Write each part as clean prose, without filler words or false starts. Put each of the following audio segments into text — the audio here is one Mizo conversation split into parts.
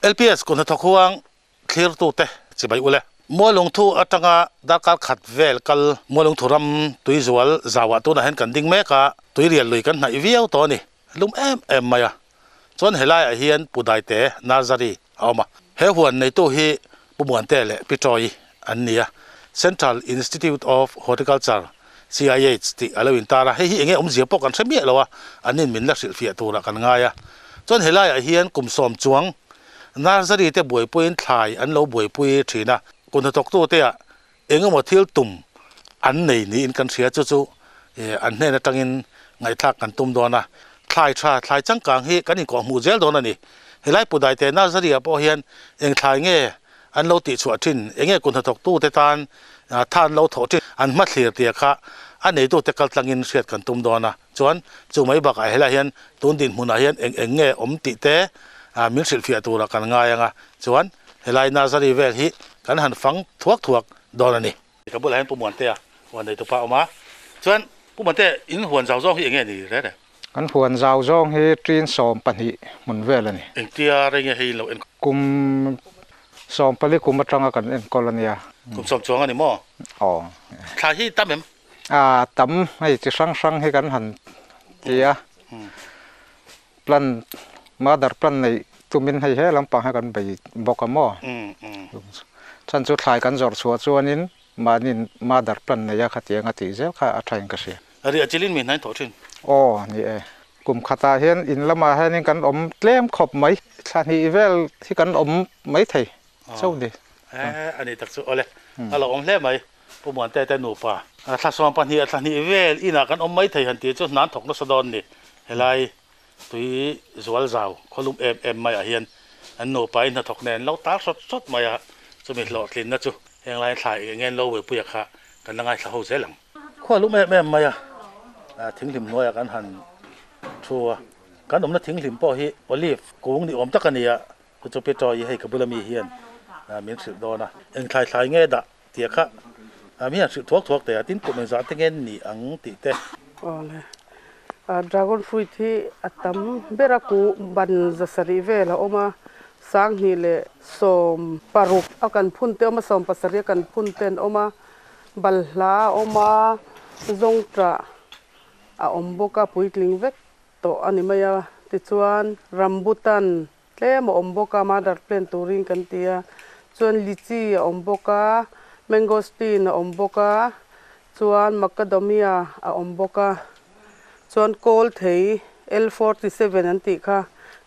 LPS kut hnathawk huang thlirtute chibai ule. Mualungthu atanga darkar khat vel kal Mualungthu ram tuizual zauah tunah hian kan ding mek a, tuirial lui kan hnaih viau tawh a ni. Lum em em mai a. Chuan helaiah hian Pu Daite Nursery a awm a. He huan neitu hi Pu Muante leh Pi Chawi an ni a. Central Institute of Horticulture, CIH, tih a lo intar a. Hei hi enge awmzia pawh kan hre miah lo a, an in min la hrilhfiah turah kan ngai a. Chuan helaiah hian kum sawm chuang Nursery te buaipuiin thlai an lo buaipui thin a. Kut hnathawktute ah Engemaw thil tum an nei niin kan hria, chu chu an hnen atangin ngaihthlak kan tum dawn a. Thlai tha, thlai changkang hi kan inkawh hmuh zel dawn a ni. Helai Pu Daite Nursery-ah pawh hian eng thlai nge an lo tihchhuah thin, enge kut hnathawktute tan tha an lo thawh thin, an hmathlir tia kha a neitute kaltlangin hriat kan tum dawn a. Chuan chu mai bakah helaiah hian tun dinhmunah hian eng eng nge awm tih te min hrilhfiah turah kan ngai ang a, chuan helai nursery vel hi kan han fang thuak thuak dawn a ni. Ka bulah hian Pu Muantea huan nei tupa a awm a, chuan Pu Muante in huan zau zawng hi eng nge ni rere? Kan huan zau zawng hi ṭin 12 hmun vel a ni. Engtia rei nge hei in lo enkawl? Kum 14 kum aṭanga kan enkawl a nia. Kum sawm chuang a ni maw? Aw. Thlai hi tam em? A tam hei chi hrang hrang hi kan han ti a, plan mother plan neih tumin hei he lampang hi kan bei bawk a maw? Chhan chu thlai kan zawrh chhuah chuanin mahni mother plan neia khatiang a tih zel kha a thain ka hria. Riah chilin mi hnain thawh thin. Aw ni e, kum khatah hian in lamah hianin kan awm tlem khawp mai, thla hnih vel hi kan awm maithei chauh ni. A ni tak chu awle, a lo awm hle mai. Pu Muante te nupa thla 12 a thla hnih vel inah kan awm maithei han tih chu hnan thawk nasa dawn ni. Helai tui zual zau khawlum em em maiah hian an nupa in hnathawk nen lo tar sawt sawt mai a, chumi hlawhtlinna chu heng lai thla eng eng lo buaipuia kha kan la ngaithla ho zel ang. Khualum em em mai a, thinghlim hnuaiah kan han thu a, kan awmna thinghlim pawh hi olive kung ni awm tak a ni a, chu chu Peter-i hei ka bula mi hian min hrilh dawn a, eng thlai thlai nge dah Tia kha mi hian hrilh thuak thuak teh a, tin kum engzah te nge ni ang tih te. Awle. Dragon fruit hi a tam ber a ku ban 700 vel a awm a, 2016 a kan phun te awm a, 17 a kan phun te an awm a, balhla a awm a, zawngṭah a awm bawk a, puitling vek tawh a ni mai a, tichuan rambutan Tlem a awm bawk a, mother plant turin kan ti a, chuan lychee a awm bawk a, mangosteen a awm bawk a, chuan macadamia a awm bawk a, chuan kawl thei L 47 an tih kha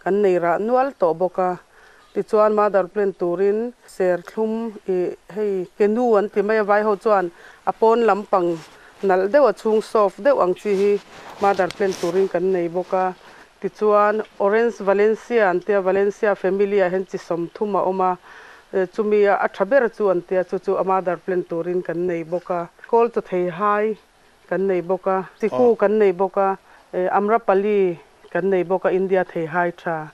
kan nei rah nual tawh bawk a, tichuan mother plant turin serthlum ih hei kenu an ti mai a, vai ho chuan a pawn lampang nalh deuh a chhung soft deuh ang chi hi mother plant turin kan nei bawk a. Tichuan, Orange Valencia an tia, Valencia family ah hian chi 30 a awm a, chumi a tha ber chu an tia, chu chu a mother plant turin kan nei bawk a. Kawl chaw thei hai kan nei bawk a, chiku kan nei bawk a, Amrapali kan nei bawk a, India thei hai tha.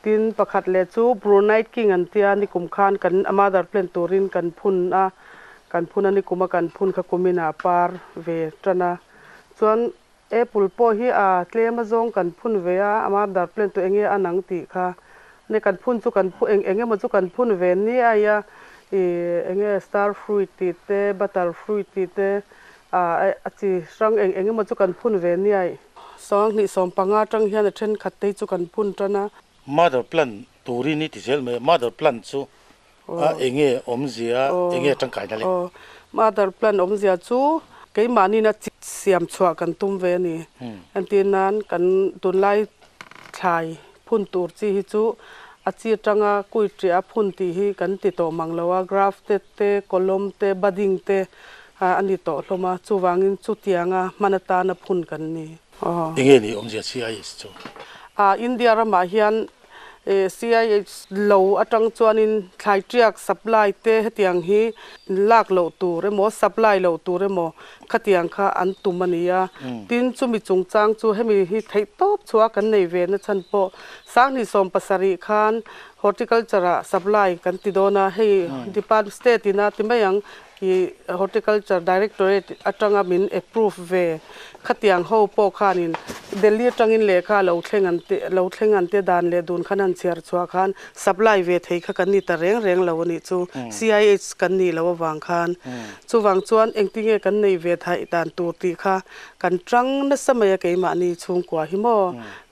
Tin, pakhat leh chu Brunei King an tia, nikum khan kan a mother plant turin kan phun a, kan phun a, nikum a kan phun kha kumin ah a par ve tan a. Chuan Apple pawh hi a tlem azawng kan phun ve a, ama dar plant tu enge a nang tih kha ne kan phun chu kan eng eng emaw chu kan phun ve niai a, ih enge star fruit tih te butter fruit tih te ah a chi hrang eng eng emaw chu kan phun ve niai. 2015 atang hian a thenkhat te hi chu kan phun tan a. Mother plant turin i ti zel mai a, mother plant chu A enge awmzia, enge tangkaina le? Aw, mother plant awmzia chu keimahniin a chi siam chhuah kan tum ve a ni. Entir nan kan tunlai thlai phun tur chi hi chu a chi atanga kui ṭiah a phun tih hi kan ti tawh mang lo a, grafted te, column te, budding te a ni tawh hlawm a, chuvangin chutianga hman atana phun kan ni. Enge ni awmzia CIS chu? India ramah hian CIH lo atang chuanin thlai tiak supply te hetiang hi lak loh tur emaw supply loh tur emaw khatiang kha an tum a ni a. Tin, chumi chungchang chu hemi hi theih tawp chhuah kan nei ve na chhan pawh 2017 khan horticulture ah supply kan ti dawn a, hei department state ina ti mai ang. I Horticulture Directorate atanga min approve ve khatiang ho pawh khanin Delhi atangin lehkha lo thleng an te lo thleng an te dan leh dun khan an chhiar chhuah khan supply ve thei kha kan ni ta reng reng lo a nih chu CIH kan nih loh avang khan chuvang chuan engtinge kan nei ve theih dan tur tih kha kan tang nasa mai a keimahni chhungkua hi maw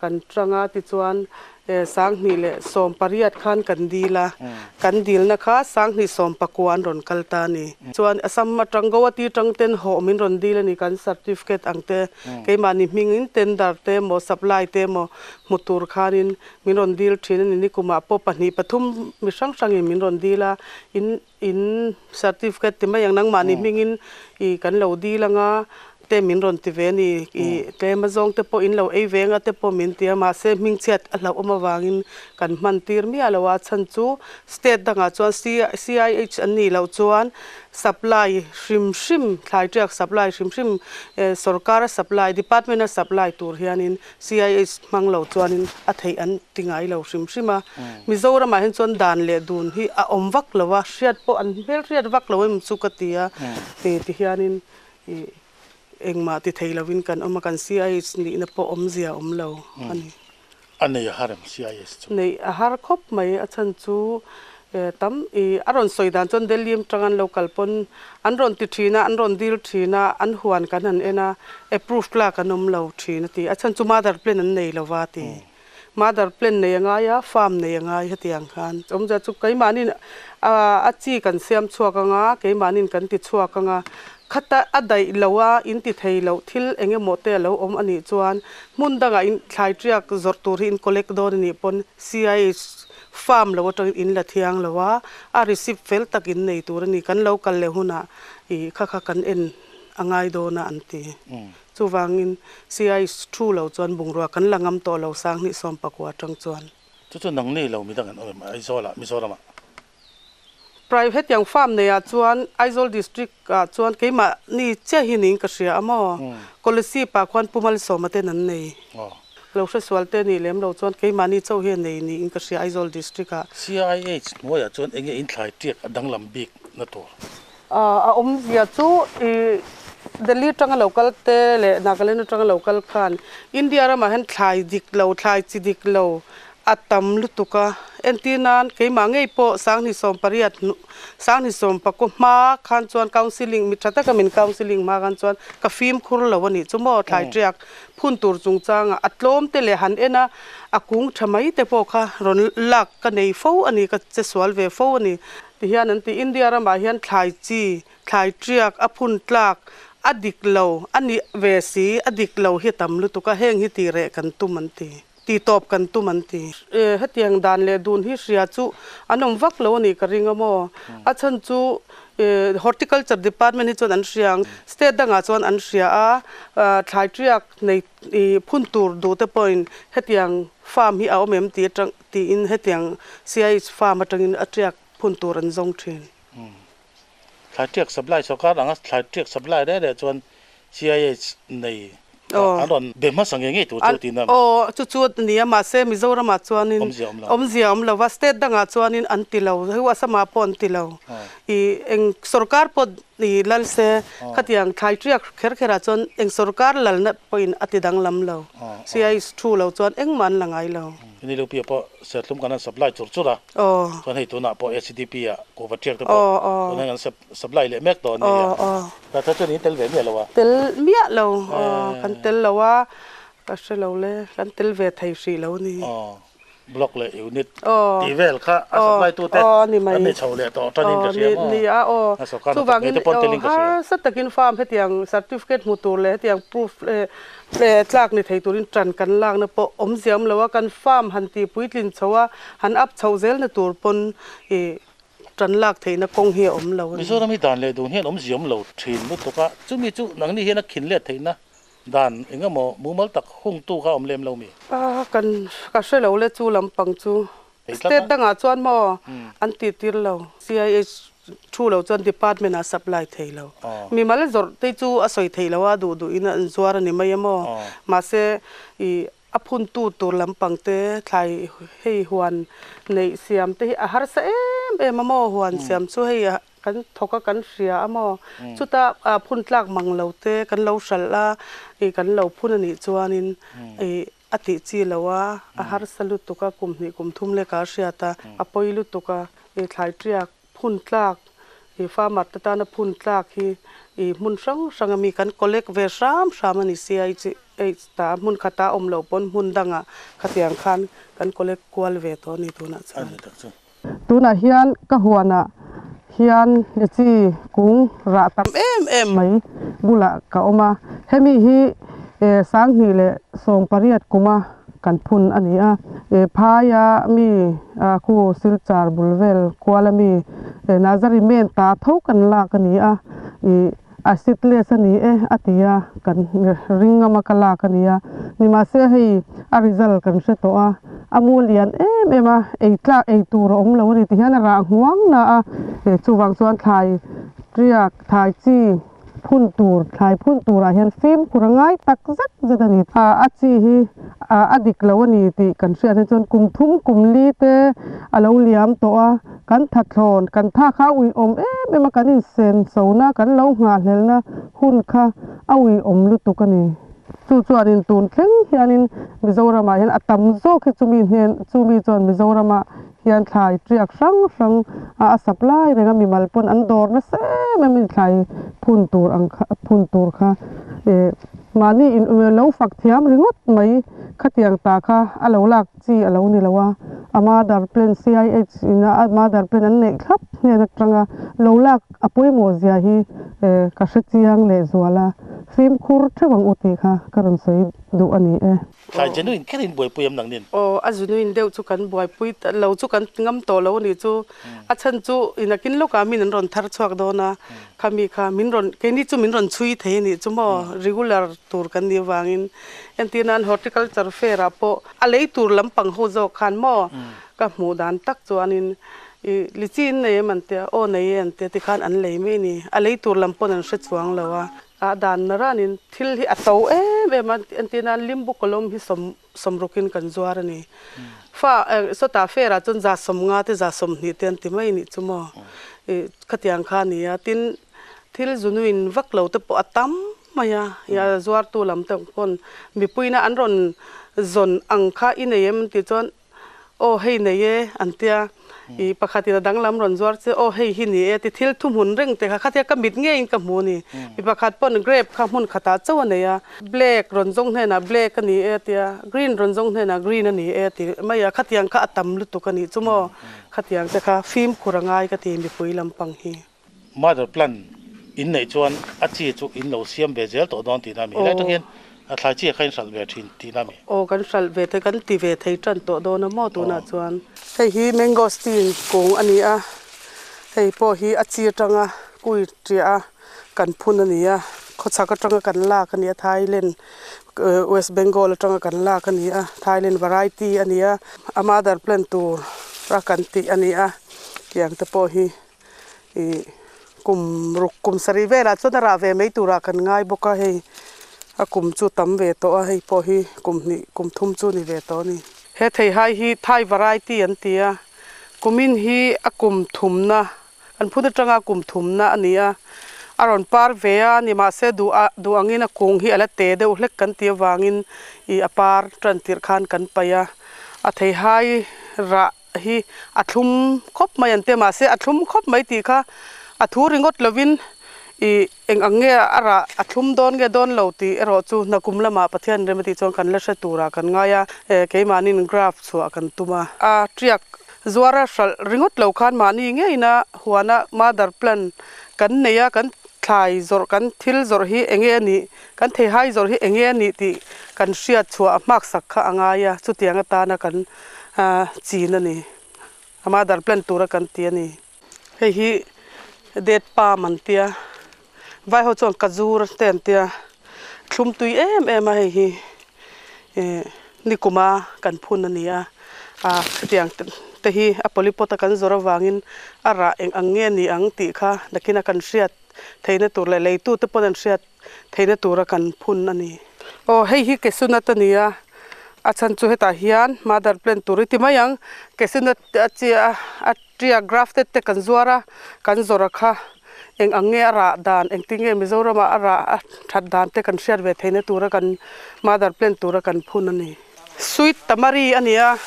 kan tang a tichuan 2018 khan kan dil a, kan dilna kha 2019 an rawn kal ta a ni. Chuan Assam atang Guwahati atang ten hawh min rawn dil a ni, kan certificate ang te, keimahni hmingin tender te emaw supply te emaw hmu tur khanin min rawn dil thin a ni. Nikumah pawh pahnih pathum mi hrang hrangin min rawn dil a, in in certificate ti mai ang nangmahni hmingin i kan lo dil anga te min rawn ti ve a ni i tlem azawng te pawh in lo ei ve anga te pawh min ti a mahse hmingchhiat a hlauhawm avangin kan hman tir miah lo a chhan chu state dangah chuan CIH an nih loh chuan supply hrim hrim thlai tiak supply hrim hrim sorkar a supply department a supply tur hianin CIH hmang lo chuanin a theih an ti ngai lo hrim hrim a. Mizoramah hian chuan dan leh dun hi a awm vak lo a, hriat pawh an hmelhriat vak lo em chu ka ti a, ti ti hianin ih engmah ti thei lovin kan awm a, kan CIH nihna pawh awmzia a awm lo a ni. A nei a har em CIH chu? Nei a har khawp mai, a chhan chu tam i a rawn sawi dan chuan Delhi atang an lo kal pawn an rawn ti thin a, an rawn dil thin a, an huan kan han en a, approve tlak an awm lo thin a ti. A chhan chu mother plan an nei lo va ti. Mother plan nei a ngai a, farm nei a ngai hetiang khan. Awmzia chu keimahniin a chi kan siam chhuak ang a, keimahniin kan ti chhuak ang a, khata a daih lo a, in ti thei loh thil eng emaw te a lo awm a nih chuan hmun dangah in thlai tiak zawrh tur hi in collect dawn a nih pawn CIH Farm lo atangin in la thiang lo a, a receipt fel tak in nei tur a ni. Kan lo kal leh hunah ih kha kha kan en a ngai dawn a an ti. Chuvangin CI thu lo chuan bungrua kan la ngam tawh lo 2019 atang chuan. Chu chu nang nei lo midang an awm em Aizawlah, Mizoramah? Private hetiang farm neiah chuan Aizawl district ah chuan keimah ni chiah hi niin ka hria a maw? Kolasib ah khuan Pu Malsawma ten an nei. Lo hre sual te nih lem lo chuan keimahni chauh hi a nei niin ka hria Aizawl district ah. CIH hnuaiah chuan enge inthlai tiak a danglam bik na tur? A awmzia chu i Delhi atanga lo kal te leh Nagaland atanga lo kal khan India ramah hian thlai dik lo, thlai chi dik lo a tam lutuk a. Entir nan keimah ngei pawh 2018 hnu, 2019 hma khan chuan counselling mi tha taka min counselling hma khan chuan ka fimkhur lo a nih chu maw thlai tiak phun tur chungchangah a tlawm te leh han en a, a kung tha mai te pawh kha rawn lak ka nei fo a ni, ka che sual ve fo a ni. Tihian an ti, India ramah hian thlai chi, thlai tiak, a phun tlak, a dik lo, a nih ve si, a dik lo hi a tam lutuk a, heng hi tih reh kan tum an ti, tih tawp kan tum an ti. Hetiang dan leh dun hi hria chu an awm vak lo a nih ka ring a maw? A chhan chu Horticulture Department hi chuan an hria ang, state dangah chuan an hria a, thlai tiak nei phun tur duh te pawhin hetiang farm hi a awm em tih atang tiin hetiang CIH farm atangin a tiak phun tur an zawng thin. Thlai tiak supply sawrkar anga thlai tiak supply reh reh chuan CIH nei an rawn be hmasa ngei ngei tur chu tihna a ni. Aw, chu chu a ni a, mahse Mizoramah chuanin awmzia awm lo va, state dangah chuanin an ti lo, heu Assamah pawh an ti lo. I eng sawrkar pawh i lal se, khatiang thlai tiak kher kherah chuan eng sawrkar lalna pawhin a ti danglam lo. CIH thu lo chuan engmah an la ngai lo. Ni lo piah pawh serthlum kan han supply chur chur a, chuan hei tunah pawh HDP ah kuhva tiak te pawh tunah hian kan supply leh mek tawh a ni a, tah chuan in tel ve miah lo a? Tel miah lo, kan tel lo a, ka hre lo le, kan tel ve thei hrih lo a ni. Block leh unit tih vel kha a supply tu te an ni chho leh tawh tan in ka hria maw? Ni a aw, chuvangin harsa takin farm hetiang certificate hmu tur leh hetiang proof tlak ni thei turin tan kan lakna pawh awmzia awm lo a, kan farm han tih puitlin chho a, han up chhoh zelna tur pawn i tan lak theihna kawng hi a awm lo a ni. Mizoram hi dan leh dun hian awmzia awm lo thin lutuk a, chumi chu nangni hian a khin let theihna dan eng emaw mumal tak hungtu kha awm lem lo mi? A, kan ka hre lo le chu lampang chu. State dangah chuan maw an tih tir lo. CIH thu lo chuan department ah supply thei lo. Mimal zawrh te chu a sawi thei lo a, duh duh in an zuar a ni mai a maw. Mahse i a phuntu tur lampang te thlai hei huan neih siam te hi a harsa em em a maw huan siam chu hei a. kan thawk a kan hria a maw chuta phun tlak mang lo te kan lo hralh a ih kan lo phun a nih chuanin ih a tih chi lo a a harsa lutuk a kum hnih kum thum leka a hriat a a pawi lutuk a ih thlai tiak phun tlak ih farmer te tana phun tlak hi ih hmun hrang hrang ami kan collect ve hram hram a ni sia i chi H ta hmun khata awm loh pawn hmun dangah khatiang khan kan collect kual ve tawh a ni tunah chuan. Tunah hian ka huanah hian lichi kung rah tam em em mai bulah ka awm a, hemi hi 2018 kuma kan phun a ni a, phaia mi khu Silchar bul vel kuala mi Nazari men ta tho kan lak a ni a, A seedless a ni e a ti a, kan ring ngam a ka lak a nia. Nimahse hei a result kan hre tawh a, a mu lian em em a, ei tlak ei tur a awm lo a ni ti hian a rah nghuang na a, chuvang chuan thlai tiak, thlai chi phun tur, thlai phun turah hian fimkhur a ngai tak zet zet a ni. A chi hi a dik lo a ni tih kan hriat hi chuan kum thum kum li te a lo liam tawh a, Kan thathlawn, kan tha kha a uiawm em em a, kan insen chona, kan lo nghahhlelna hun kha a uiawm lutuk a ni. Chu chuanin tun thleng hianin Mizoramah hian a tam zawk hi chumi hnen, chumi chuan Mizoramah hian thlai tiak hrang hrang a supply reng a, mimal pawn an dawr nasa em em in thlai phun tur ang kha, phun tur kha mahni in lo fak thiam ringawt mai khatiang ta kha a lo lak chi a lo ni lo a, a mother plan CIH in a mother plan an neih thlap hnen atanga lo lak a pawimawh zia hi ka hre chiang leh zual a, fimkhur theuh ang u tih kha ka rawn sawi duh a ni e. Thlai genuine kher in buaipui em nang nin? Aw, a genuine deuh chu kan buaipui lo chu kan ngam tawh lo a nih chu. A chhan chu inakin lawkah min an rawn thar chhuak dawn a, khami kha min rawn keini chu min rawn chhui thei a nih chu maw, regular tur kan nih avangin. Entir nan horticulture fair ah pawh a lei tur lampang ho zawk khan maw ka hmuh dan tak chuanin ih lichi in nei em an tia aw nei e an tia tikhan an lei mai a ni. A lei tur lam pawn an hre chuang lo a, a dan na ranin thil hi a to em em a, entir nan limbu kawlawm hi sawm sawmrukin kan zuar a ni. Fa sawtah fair ah chuan 150 te 120 te an ti mai nih chu maw ih khatiang kha a ni a, tin thil zunuin vak lo te pawh a tam mai a, ih a zuartu lam te pawn mipuina an rawn zawn ang kha i nei em an tih chuan Aw hei nei e an tia, i pakhatin a danglam rawn zuar che aw hei hi ni e ti thil thuhmun reng te kha khatia ka mit ngeiin ka hmu a ni. Mi pakhat pawn grape kha hmun khatah chauh a nei a, black rawn zawng hnenah black a ni e a tia, green rawn zawng hnenah green a ni e a ti mai a, khatiang kha a tam lutuk a nih chu maw, khatiang te kha fimkhur a ngai ka ti mipui lampang hi. Mother plan in neih chuan a chi chu in lo siam ve zel tawh dawn tihna a mi. Helai tangin a thlai chi kha in hralh ve thin tihna a mi. Aw kan hralh ve thei, kan ti ve thei tan tawh dawn a maw tunah chuan. Hei hi mangosteen kung a ni a, hei pawh hi a chi atanga kui ṭiah a kan phun a ni a, khawchhak atanga kan lak a ni a, Thailand, West Bengal atanga kan lak a ni a, Thailand variety a ni a, a mother plant tur a kan tih a ni a, tiang te pawh hi. Ih kum ruk kum sarih velah chuan a rah ve mai turah kan ngai bawk a hei a kum chu tam ve tawh a hei pawh hi kum hnih kum thum chu ni ve tawh a ni. He theihai hi Thai variety an ti a kumin hi a kum thumna an phun atanga kum thumna a ni a a rawn par ve a ni mahse duh a duh angin a kung hi a la te deuh hlek kan tih avangin ih a par tan tirh khan kan paih a a theihai rah hi a thlum khawp mai an ti a mahse a thlum khawp mai tih kha a thu ringawt lovin ih eng ang nge a rah a thlum dawn nge dawn lo tih erawh chu hnakum lamah Pathian rem a tih chuan kan la hre turah kan ngai a eh keimahniin graph chhuah kan tum a. A tiak zuara hralh ringawt lo khan mahni ngeina huana mother plant kan nei a kan thlai zawrh kan thil zawrh hi eng nge a nih kan theihai zawrh hi eng nge a nih tih kan hriat chhuah hmaksak kha a ngai a chutiang atana kan a chin a ni a mother plant tura kan ti a ni hei hi date palm an tia vai ho chuan kajur te an tia thlum tui em em a hei hi eh nikuma kan phun a ni a ah hetiang te hi a polypot a kan zawrh avangin a rah eng ang nge ni ang tih kha nakina kan hriat theihna tur leh leitute pawn an hriat theihna tura kan phun a ni. Aw hei hi kesunat a ni a. A chhan chu hetah hian mother plant tur i ti mai ang, cashew nut a chi a a tia grafted te kan zuar a, kan zawrh a kha eng ang nge a rah dan engtin nge Mizoramah a rah a that dan te kan hriat ve theihna tura kan mother plant tura kan phun a ni. Sweet tamari a ni a,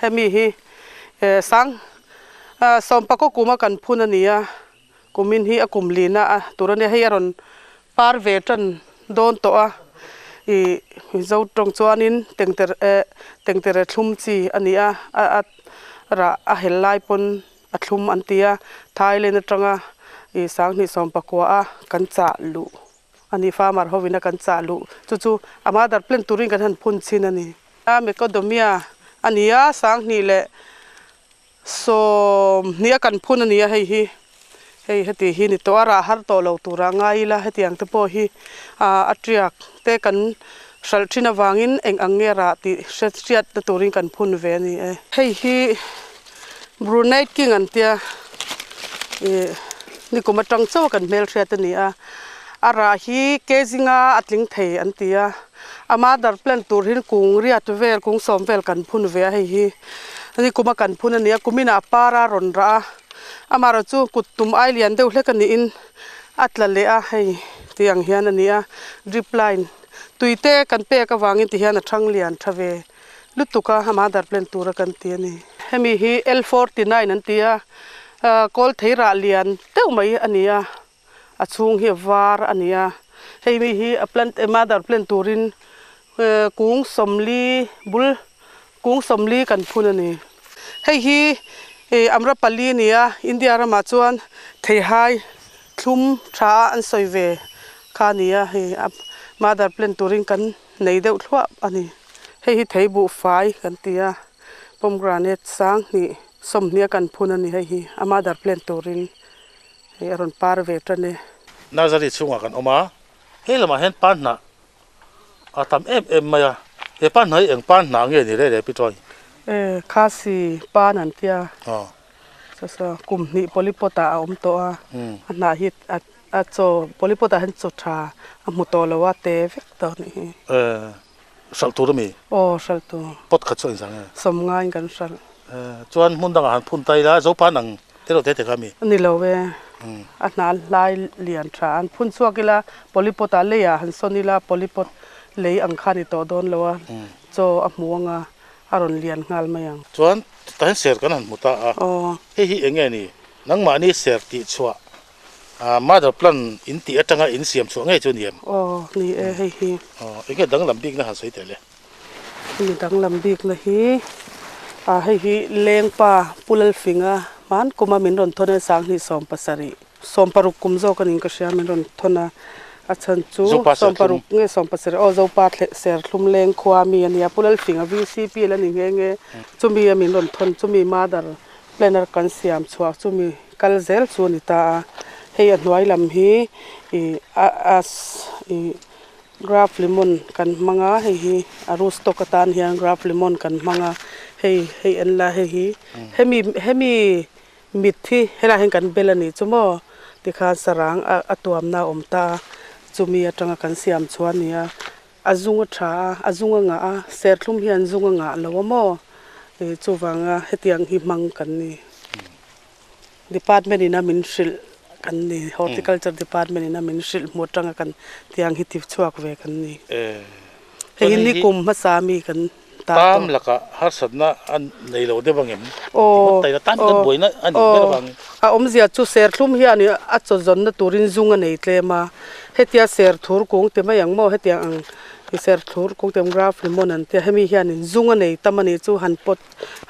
hemi hi sang sawmpakaw kuma kan phun a ni a, kumin hi a kum lina a tur a nia, hei a rawn par ve tan dawn tawh a, ih Mizo tawng chuanin tengter eh tengtere thlum chi a ni a, a rah a hel lai pawn a thlum an ti a, Thailand atanga ih sanghnih sawmpakua a kan chah luh a ni, farmer hovin a kan chah luh chu chu a mother plant turin kan han phun chhin a ni. A Mecodomia a ni a, sanghnih leh sawmhnih a kan phun a ni a hei hi, hei heti hi ni tawh a, rah har tawh lo tura ngai ila hetiang te pawh hi a tiak te kan hralh thin avangin eng ang nge rah tih hriat na turin kan phun ve a ni e. Hei hi Brunei King an tia ih nikum atang chauh a kan hmelhriat a ni a, a rah hi kezinga a tling thei an ti a, a mother plant tur hi kung riat vel kung sawm vel kan phun ve a hei hi nikum a kan phun a ni a, kuminah a par a rawn rah a, amaherawh chu kut tum ai lian deuh hlek a niin a tla leh a hei tih ang hian a ni a, drip line tui te kan pek avangin ti hian a thang lian tha ve. Lutuk a, ama dar plan tura kan ti a ni. Hemi hi L 49 an ti a, kawl thei rah lian deuh mai a ni a, a chhung hi a var a ni a. Hei mi hi a plant mother plant turin kung sawmli bul kung sawmli kan phun a ni. Hei hi Amrapali a ni a, India ramah chuan theihai thlum tha a an sawi ve kha a ni a, hei mother plant turin kan nei deuh thluah a ni. Hei hi thei buhfai kan ti a, pomegranate sanghnih sawmhnih a kan phun a ni hei hi a mother plant turin hei a rawn par ve tan e. Nursery chhungah kan awm a, hei lamah hian pan hnah a tam em em mai a, he pan hnah hi eng pan hnah nge ni rei rei pi Troy? E, Khasi pan an tia, sasa kum hnih polypot ah a awm tawh a, a hnah hi a A chaw polypot ah hian chaw tha a hmu tawh lo a te vek tawh a nih hi. Eh, hralh tur a mi? Aw, hralh tur. Pot khat chu a inzang e? Sawm ngaiin kan hralh. Eh, chuan hmun dangah han phun ta ila Zopa nang te lo te te kha a mi? A ni lo e. A hna hlai lian tha an phun chhuak ila polypot ah leiah han sawn ila polypot lei ang kha a ni tawh dawn lo a, chaw a hmu anga a rawn lian nghal mai ang. Chuan tah hian ser kan han hmu ta a. Aw. Hei hi eng nge ni? Nangmahni ser tih chhuah Mother plant in tih atanga in siam chhuah ngei chu ni em? Aw, ni e hei hi. Aw, enge danglam bikna han sawi teh le? Hemi danglam bikna hi, ah hei hi Lengpa Pu Lalfinga hman kuma min rawn thawn a sanghnih 70, 60 kum zawk a niin ka hria min rawn thawn a, a chhan chu 60 nge 70, aw Zopa Serthlum Leng khua mi a nia, Pu Lalfinga VCP la ni nghe nghe, chumi a min rawn thawn chumi mother planner kan siam chhuah chumi Kal zel chu a ni ta a, hei a hnuai lam hi ih a as ih graf lemon kan hmang a, hei hi a rootstock atan hian graf lemon kan hmang a, hei hei en la hei hi hemi hemi mit hi helaiah hian kan bel a nih chu maw tikhan sarang a a tuamna a awm ta a, chumi atanga kan siam chhuah a ni a, a zung a tha a, a zung a ngah a, serthlum hian zung a ngah lo a maw ih chuvanga hetiang hi hmang kan ni. Department in a min hrilh kan ni, Horticulture Department in a min hrilh hmu atanga kan tiang hi ti chhuak ve kan ni. Hei hi nikum hmasa mi kan ta tawh. Tam lakah harsatna a nei lo deuh angem? Aw, tan kan buaina a nih ber avangin. A awmzia chu serthlum hian a chawzawnna turin zung a nei tlem a, hetia serthur kung ti mai ang maw hetiang ang serthur kung ti ang graph lemon an tia hemi hianin zung a nei tam a nih chu han pawt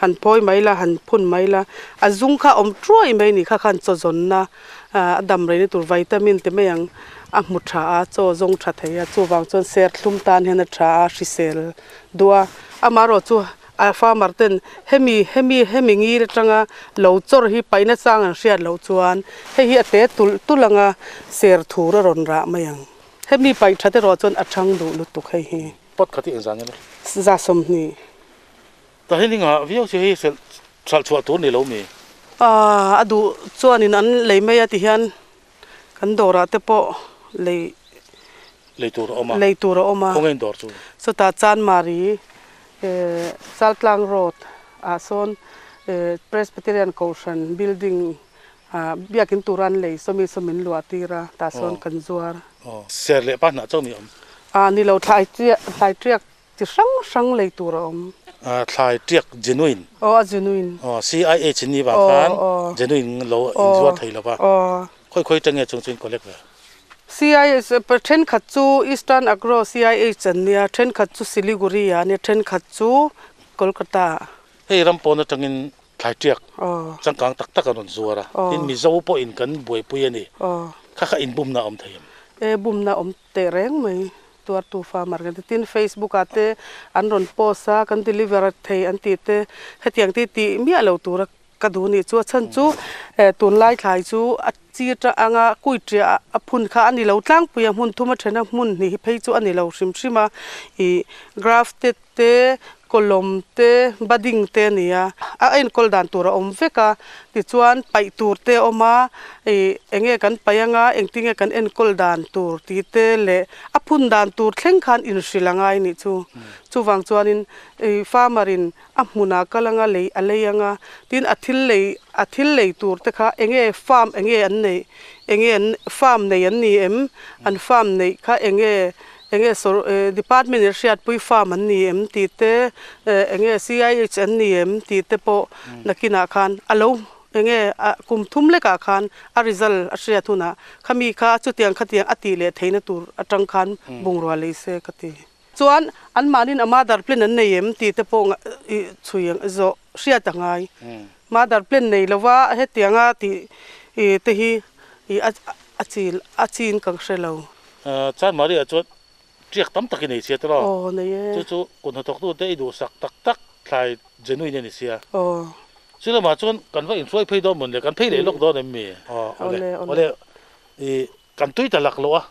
Han phawi mai la, han phun mai la, a zung kha awm truai mai ni kha khan chaw zawnna a dam rei na tur vitamin te mai ang a hmu tha a, chaw zawng tha thei a, chuvang chuan serthlum tan hian a tha a, hrisel duh a, amaherawh chu a farmer ten hemi hemi hemi ngir atanga lo chawr hi paihna chang an hriat loh chuan hei hi a te tulh tulh anga serthur a rawn rah mai ang, hemi paih that erawh chuan a thang duh lutuk hei hi. Pot khat hi engzah nge le? Za 20. Ta hi ninga viau che hei hralh hralh chhuah tur ni lo mi? A duh chuanin an lei mai a ti hian kan dawrah te pawh lei Lei tur a awm a. Lei tur a awm a. Khawngain dawr chu? Chutah Chanmari Chaltlang road ah sawn Presbyterian Kohhran building ah biakin tura an lei sawmi saw min luah tir a, tah sawn kan zuar. Ser leh pa hnah chauh mi awm? Ah ni lo, thlai thlai tiak chi hrang hrang lei tur a awm. Thlai tiak genuine? Aw a genuine. Aw CIH ni vang khan genuine lo inzuar thei lo va. Khawi khawi tenge chung chu in collect ve? CIH thenkhat chu Eastern Agro CIH an nia, thenkhat chu Siliguri ah a nia, thenkhat chu Kolkata ah. Hei ram pawn atangin thlai tiak changkang tak tak an rawn zuar a, tin Mizo pawhin kan buaipui a ni. Kha kha inbumna a awm thei em? E bumna a awm teh reng mai, tuartu farmer kan ti. Tin Facebook ah te an rawn post a, kan deliver thei an tih te, hetiang te tih miah lo tura Ka duh nih chu a chhan chu tunlai thlai chu a chi ta anga kui ṭiah a phun kha a ni lo tlangpui a, hmun thum a ṭhen a, hmun hnih hi phei chu a ni lo hrim hrim a, ih grafted te, kawlawm te, budding te a ni a, a enkawl dan tur a awm vek a, tichuan paih tur te a awm a, ih eng nge kan paih anga engtin nge kan enkawl dan tur tih te leh a phun dan tur thleng khan inhrilh a ngai nih chu, chuvang chuanin ih farmer in A hmunah kal anga lei a lei anga, tin a thil lei a thil lei tur te kha enge farm enge an neih enge an farm nei an ni em an farm neih kha enge enge sawr department in hriatpui farm an ni em tih te enge CIH an ni em tih te pawh nakinah khan a lo enge a kum thum lekah khan a result a hriat hunah khami kha chutiang khatiang a tih leh theihna tur atang khan bungrua lei se ka ti. Chuan anmahniin a mother plan an nei em tih te pawh i chhui ang zawh hriat a ngai. Mother plan nei lova hetianga tih te hi a chil a chin ka hre lo. Chuan Maria chuan tiak tam tak i nei sia tiraw? Aw nei e. Chu chu kut hnathawktute i duhsak tak tak thlai genuine a ni sia. Aw. Chu lamah chuan kan va inhruai phei dawn mawn le, kan phei leh lawk dawn em mi? Aw awle awle i kan tui ta lak loh a,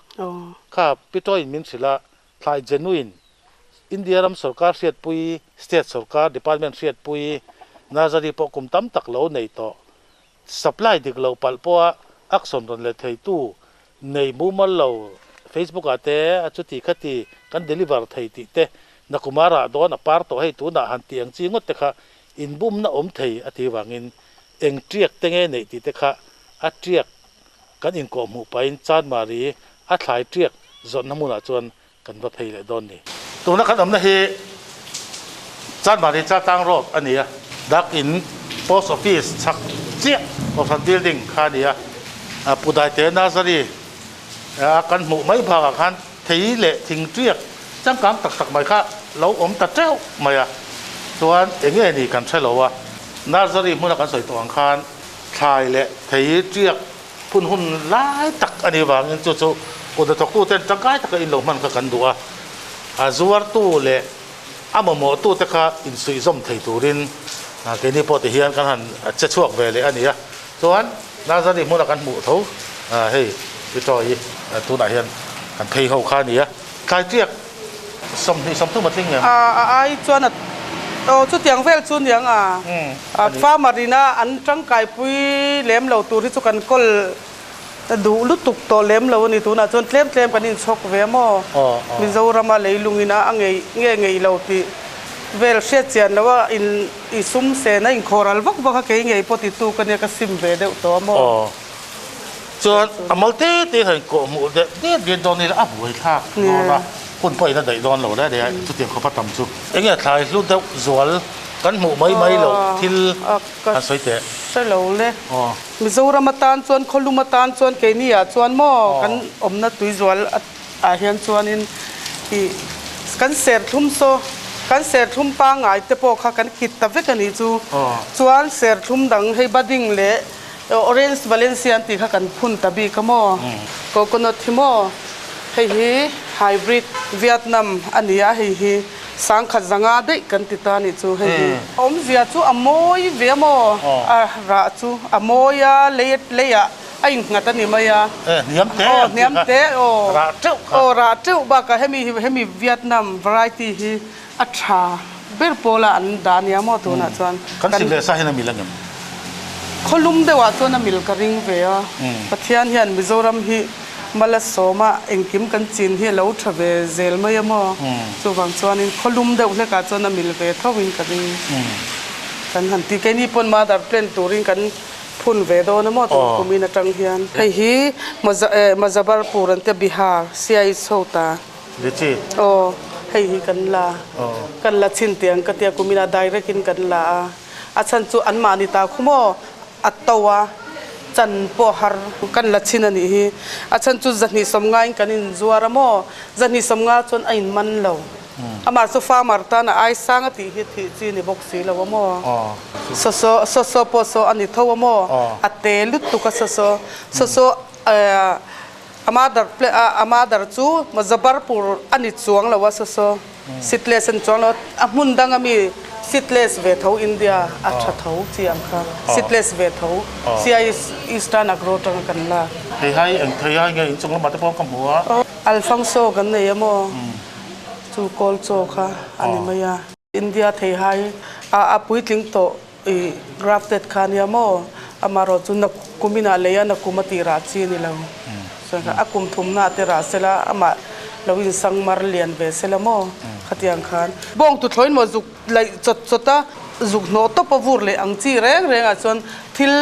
kha Pitoin min hrilh a, Thlai genuine, India ram sorkar hriatpui, state sorkar department hriatpui, nursery pawh kum tam tak lo nei tawh, supply dik lo palh pawha action rawn let theitu nei mumal lo Facebook ah te a chuti khati kan deliver thei tih te Nakumar ah dawn a par tawh hei tunah han tih ang chi ngawt te kha inbumna awm thei a tih vangin eng tiak te nge neih tih te kha a tiak Kan inkawh hmuh pahin Chanmari a thlai tiak zawrhna hmunah chuan kan va phei leh dawn ni. Tuna kan awmna hi Chanmari Chaltlang Road a ni a, Dak In Post Office chhak chiah Kohhran Building kha a ni a, Pu Daite Nursery a kan hmuh mai bakah khan thei leh thing tiak changkang tak tak mai kha lo awm ta teuh mai a, chuan eng nge ni kan hre lo a, Nursery hmuna kan sawi tawh ang khan Thlai leh thei tiak phun hun lai tak a nih vangin chu chu kut hnathawktuten tangkai taka in lo hman kha kan duh a, a zuartu leh a mamawhtute kha insuihzawm thei turin keini pawh ti hian kan han che chhuak ve leh a ni a. Chuan Nazari hmuna kan hmuh tho hei Piṭawi tunah hian kan phei ho kha a ni a. Thlai tiak 20 30 a tling em? A ai chuan a aw chutiang vel chu niang a. Farmer ina an tangkaipui lem lo tur hi chu kan kawl duh lutuk tawh lem lo a ni. Tunah chuan tlem tlem kan inchhawk ve a maw? Mizorama leilung ina a ngei nge ngei lo tih vel hriat chian lo a in i sum sen a inkhawral vak vak a kei ngei pawh titu ka nia ka sim ve deuh tawh a maw? Chuan a mal te te hian kawh hmuh deuh deuh dian dawn ila a buai thlak dawn a, hun pawh in a daih dawn lo le nia chutiang khawpa tam chu. Enge thlai hlu deuh zual kan hmuh mai mai loh thil han sawi teh. Hre lo le. Mizoram atan chuan khawlum atan chuan keini ah chuan maw kan awmna tuizual ah hian chuanin ih kan serthlum saw kan serthlum pangngai te pawh kha kan kit ta vek a nih chu. Chuan serthlum dang hei budding leh Orange Valencia an tih kha kan phun ta bik a maw? Coconut hi maw? Hei hi hybrid Vietnam a ni a, hei hi sangkhat zanga daih kan ti ta nih chu hei hi. Awmzia chu a mawi ve a maw? A rah chu a mawi a, lei leiah a innghat a ni mai a. Hniam te ang tih kha rah teuh kha. Aw rah teuh bakah hemi hi hemi Vietnam variety hi A tha ber pawla an dah nia maw tunah chuan. Kan sim leh sa hian a mil angem? Khawlum deuhah chuan a mil ka ring ve a. Pathian hian Mizoram hi Malasawma engkim kan chin hi a lo tha ve zel mai a maw? Chuvang chuanin khawlum deuh hlekah chuan a mil ve tho in ka ring. Kan han ti keini pawn mother plant turin kan phun ve dawn a maw tun kumin atang hian. Hei hi Mazabarpur an tia Bihar, Siai Chhota. Lichi. Aw, hei hi kan la. Kan la chhin tiang ka tia kuminah direct in kan la a. A chhan chu anmahni ta khu maw a to a, chan pawh har kan la chhin a nih hi. A chhan chu zahnih sawmngain kan inzuar a maw, zahnih sawmnga chuan a inman lo. Amah chu farmer tan a ai sang a tih hi thih chi ni bawk si lo a maw. Saw saw saw pawh saw a ni tho a maw, a te lutuk a saw saw saw saw A mother a mother chu Mazabarpur a ni chuang lo a saw saw seedless a ni chuang lo a, a hmun dang ami seedless ve tho India a tha tho chi ang kha seedless ve tho CI Eastern Agro atanga kan lak. Thei hai eng thei hai nge inchung lamah te pawh ka hmu a. Alfangso kan nei a maw chu kawl chaw kha a ni mai a. India thei hai a puitling tawh I grafted kha nia maw? Amaherawh chu na kuminah lei a na kum a tih rah chi a ni lo. Chuan kha a kum thumna te rah sela amah lo insang mar lian ve sela maw? Khatiang khan bawng tuthlawin maw zuk laih chawt chawt a, zuk hnawh tawp a vur leh ang chi reng rengah chuan thil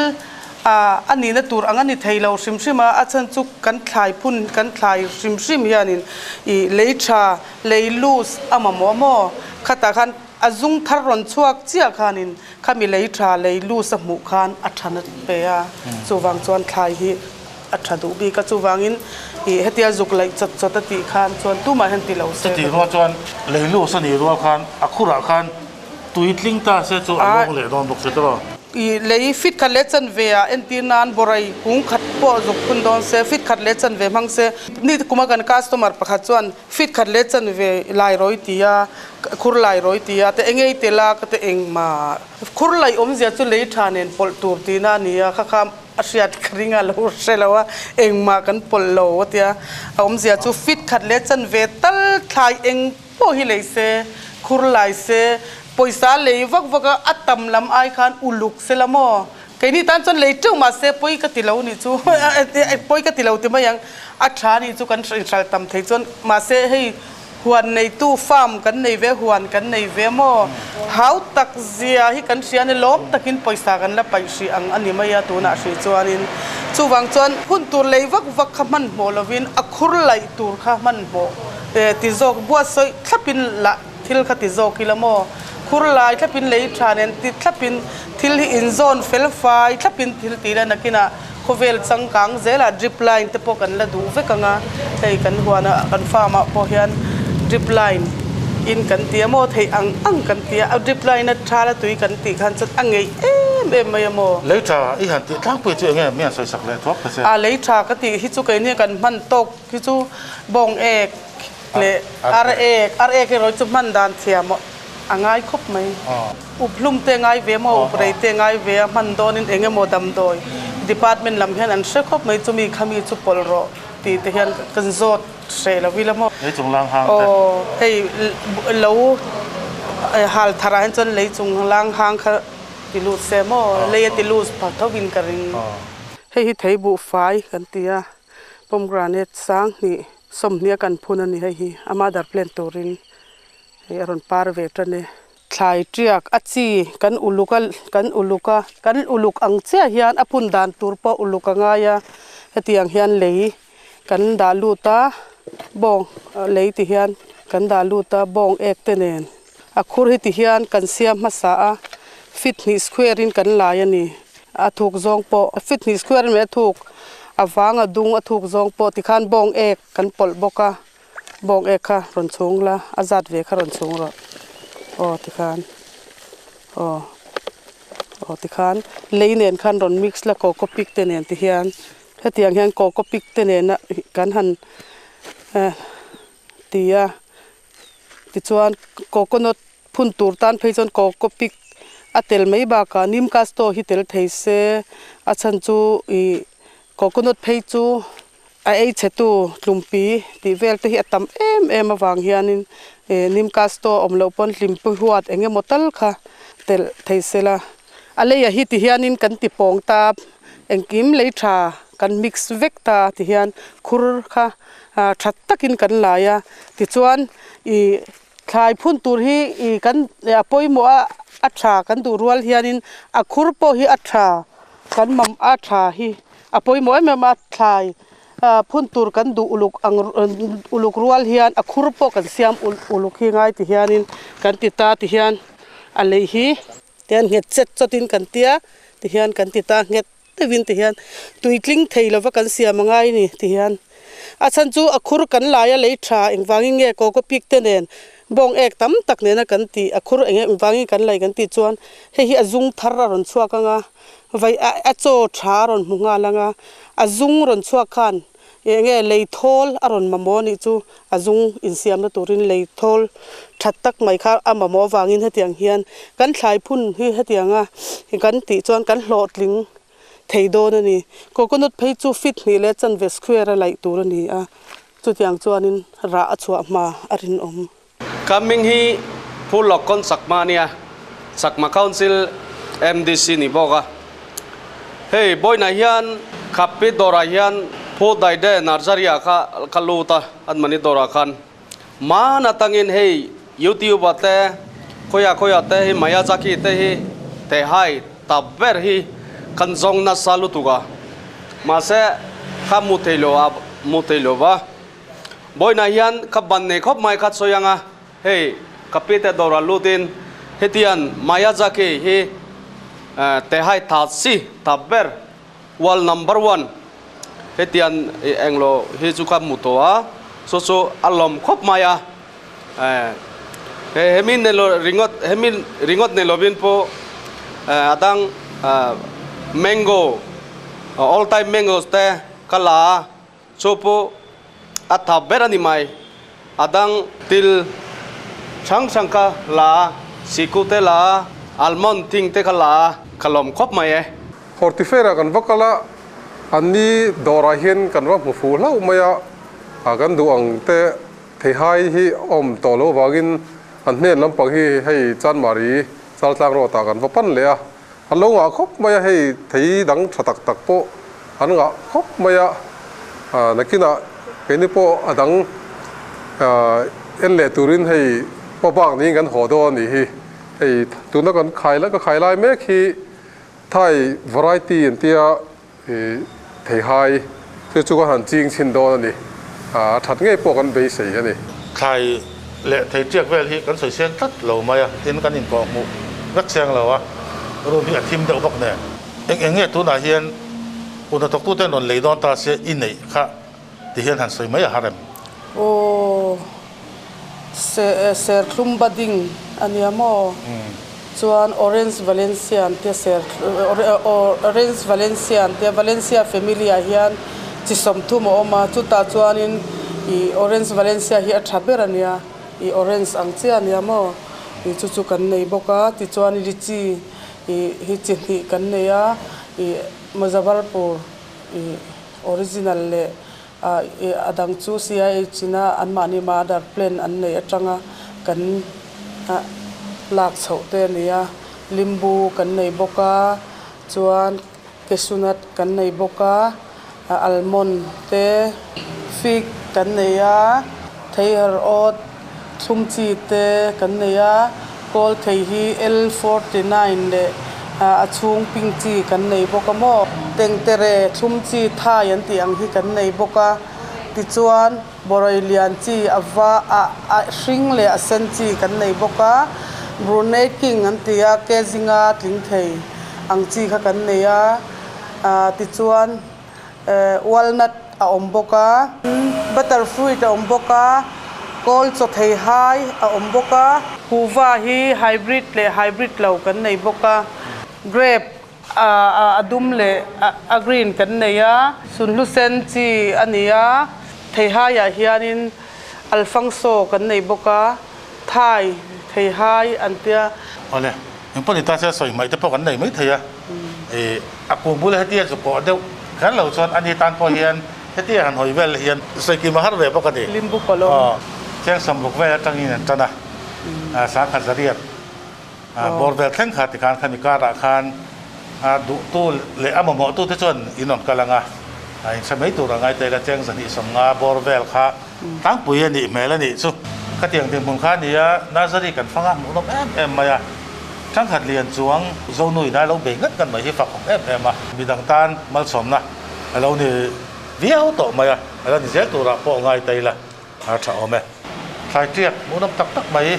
a nihna tur ang a ni thei lo hrim hrim a, a chhan chu kan thlai phun kan thlai hrim hrim hianin i lei tha lei loose a mamawh maw? Khatah khan A zung thar rawn chhuak chiah khanin khami lei tha lei loose a hmuh khan a tha na pe a, chuvang chuan thlai hi a tha duh bik a, chuvangin ih hetia zuk laih chawt chawt a tih khan chuan tumah hian ti lo se. Chutih rual chuan lei loose a nih rual khan a khurah khan tui tling ta se chu a lawng leh dawn bawk se tawh. Ih lei fit khat leh chanve ah entir nan bawrei kung khat pawh zuk phun dawn se, fit khat leh chanve hmang se. Ni kuma kan customer pakhat chuan Fit khat leh chanve lai rawi ti a, khur lai rawi ti a, te engei tel a ka te engmah. Khur laih awmzia chu lei tha nen pawlh tur tihna a ni a, kha kha a hriat ka ring a lo hre lo a, engmah kan pawlh lo a tia. A awmzia chu fit khat leh chanve tal thlai eng pawh hi lei se, khur lai se, pawisa lei vak vak a, a tam lam ai khan uluk se la maw? Keini tan chuan lei teuh mah se pawi ka ti lo nih chu pawi ka ti lo ti mai ang a tha nih chu kan inhral tam thei chuan mahse hei huan neitu farm kan nei ve huan kan nei ve maw hau tak zia hi kan hria a ni lawm takin pawisa kan la paih hrih ang a ni mai a tunah hrih chuanin chuvang chuan hun tur lei vak vak kha hmanhmawh lovin a khur laih tur kha hmanhmawh ti zawk buatsawi thlapin lah Thil kha ti zawk ila maw? Khur lai thlapin lei tha nen ti thlapin thil hi inzawn fel fai thlapin thil ti ila nakinah khawvel changkang zelah drip line te pawh kan la duh vek ang a, hei kan huanah kan farm ah pawh hian drip line in kan ti a maw theih ang ang kan ti a, drip line a tha la tui kan tih khan chuan a ngeih em em mai a maw? Lei tha i han tih tlangpui chu enge mi han sawi sak leh thuak ta che? A lei tha ka tih hi chu keini kan hman tawk hi chu bawng ek Leh ar ek, ar ek erawh chu hman dan thiam a ngai khawp mai. Up hlum te ngai ve maw, up rei te ngai ve a, hman dawnin eng emaw damdawi department lam hian an hre khawp mai, chumi khami chu pawlh rawh tih te hian kan zawt hreh lo ila maw. Lei chung lang hang te. Aw, hei lo hal tharah hian chuan lei chung lang hang kha ti lut se maw, lei a ti lut pha tho in ka ring. Hei hi thei buhfai kan ti a, pomegranate sang hnih. Sawmhnia kan phun a ni hei hi a mother plant turin hei a rawn par ve tan e. Thlai tiak a chi kan uluk a kan uluk a kan uluk ang chiah hian a phun dan tur pawh uluk a ngai a hetiang hian lei kan dah lut a bawng lei ti hian kan dah lut a bawng ek te nen a khur hi ti hian kan siam hmasa a feet hnih square in kan lai a ni. A thuk zawng pawh feet hnih square mai a thuk a vang a dung a thuk zawng pawh tikhan bawng ek kan pawlh bawk a bawng ek kha rawn chhung la a zat ve kha rawn chhung rawh aw tikhan aw aw tikhan lei nen khan rawn mix la coco pik te nen ti hian hetiang hian coco pik te nena kan han eh ti a tichuan coconut Phun tur tan phei chuan coco pik a tel mai bakah nim casto hi tel thei se, a chhan chu ih coconut phei chu a ei chhe tu tlumpi tih vel te hi a tam em em avang hianin ih nim casto awm loh pawn hlimpui huat eng emaw tal kha telh thei se la. A leiah hi ti hianin kan ti pawng ta. Engkim lei tha kan mix vek ta ti hian khur kha tha takin kan lai a. Tichuan ih thlai phun tur hi ih kan a pawimawh a a tha kan duh rual hianin a khur pawh hi a tha kan mam a tha hi a pawimawh em em a thlai phun tur kan duh uluk ang uluk rual hian a khur pawh kan siam uluk hi ngai ti hianin kan ti ta ti hian a lei hi. Tihian nghet chet chawtin kan tia, tihian kan ti ta nghet deuhin tihian tui tling thei lova kan siam a ngai ni tihian. A chhan chu a khur kan lai a lei tha engvangin nge coco pik te nen bawng ek tam tak nena kan tih a khur eng engvangin kan lei kan tih chuan hei hi a zung thar a rawn chhuak anga vai a chaw tha a rawn hmu nghal anga a zung rawn chhuak khan Eng nge lei thawl a rawn mamawh anih chu a zung insiamna turin lei thawl that tak mai kha a mamawh avangin hetiang hian kan thlai phun hi hetianga kan tih chuan kan hlawhtling thei dawn a ni. Coconut phei chu feet hnih leh chanve square a laih tur a ni a, chutiang chuanin rah a chhuah hma a rinawm. Ka hming hi Pu Lokon Chakma a nia, Chakma Council MDC ni bawk a. Hei Boina hian Khappi dawrah hian Pu Daide Nursery ah kha ka lut a, an mahni dawrah khan man atangin hei YouTube ah te khawiah khawiah te hei Miyazaki te hi Tehai ta ber hi kan zawng nasa lutuk a, mahse kha mu thei lo a mu thei lo va. Bawihnah hian ka ban nei khawp mai kha sawi ang a, hei ka pi te dawrah lutin hetian Miyazaki hi Tehai tha si tha ber world number one hetian englo hi chu ka hmu tawh a, chu chu a lawm khawp mai a, hemi nelo ringawt hemi ringawt nei lovin pawh a dang mango all time mangoes te ka la a. Chu pawh a tha ber a ni mai. A dang til hrang hrang kha la a, siku te la a, almond thing te kha la a, ka lawm khawp mai e. Hortifera kan va kal a, an ni dawrah hian kan va hmu fuh hlauh mai a, kan duh ang te theihai hi awm tawh loh vangin an hnen lampang hi hei Chanmari Chaltlang Road ah kan va pan leh a, An lo ngah khawp mai a, hei thei dang tha tak tak pawh an ngah khawp mai a, nakinah keini pawh a dang en leh turin hei pa bak niin kan haw dawn a nih hi. Hei tuna kan khai ka khai lai mek hi Thai variety an tia theihai chu chu kan han ching chhin dawn a ni, a that ngei pawh kan beisei a ni. Thlai leh thei tiak vel hi kan sawi seng tlat lo mai a, tin kan inkawh hmuh vek chiang lo a, room hi a thim deuh bawk nen. Eng eng nge tunah hian kut hnathawktute an rawn lei dawn ta sia i neih kha ti hian han sawi mai a har em? Aw, serthlum budding a nia maw? Chuan orange valencia an tia ser orange valencia an tia valencia family ah hian chi sawmthum a awm a chutah chuanin ih orange valencia hi a tha ber a nia ih orange ang chiah a nia maw ih chu chu kan nei bawk a tichuan lychee ih hi chi hnih kan nei a ih Muzaffarpur ih original leh A dang chu CIH ina anmahni mother plan an neih atanga kan lak chhoh te a ni a, limbu kan nei bawk a, chuan cashew nut kan nei bawk a, almond te, fig kan nei a, theiher awt thlum chi te kan nei a, kawl thei hi L 49 leh a chhung pink chi kan nei bawk a maw. Tengtere thlum chi thai an tih ang hi kan nei bawk a, tichuan bawrawi lian chi a va a a hring leh a sen chi kan nei bawk a, Brunei king an ti a, kezinga tling thei ang chi kha kan nei a, tichuan. Walnut a awm bawk a, butter fruit a awm bawk a, kawl chaw thei hai a awm bawk a. Kuhva hi hybrid leh hybrid lo kan nei bawk a, grape a dum leh a green kan nei a, sunhlu sen chi a ni a, theihaiah hianin alfangso kan nei bawk a, thai theihai an tia. Awle, engpawh ni ta se sawi hmaih te pawh kan nei maithei a. Ih, a kung bula hetia zu pawh deuh kher lo chuan ani tan pawh hian hetia han hawi vel hian sawi kim a har ve bawk a ni. Limbu palawm. Aw, cheng samruk vel atangin an tan a, sangkhat zariat bawr vel thleng kha tikhan khami karah khan A duhtu leh a mamawhtu te chuan in rawn kal ang a, a inhre mai tur a ngai ta ila cheng 250 bawr vel kha tlangpui a nih hmel a nih chu. Khatiang dinhmun kha a ni a, nursery kan fang a, hmuhnawm em em mai a. Thangkhat lian chuang Zonu in a lo bei ngat ngat mai hi fak awm em em a, midang tan malsawmna a lo ni viau tawh mai a, a la ni zel turah pawh ngai ta ila a tha awm e. Thlai tiak hmuhnawm tak tak mai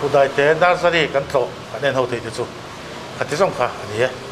Pu Daite nursery kan tlawh kan en ho theih te chu khati zawng kha a ni e.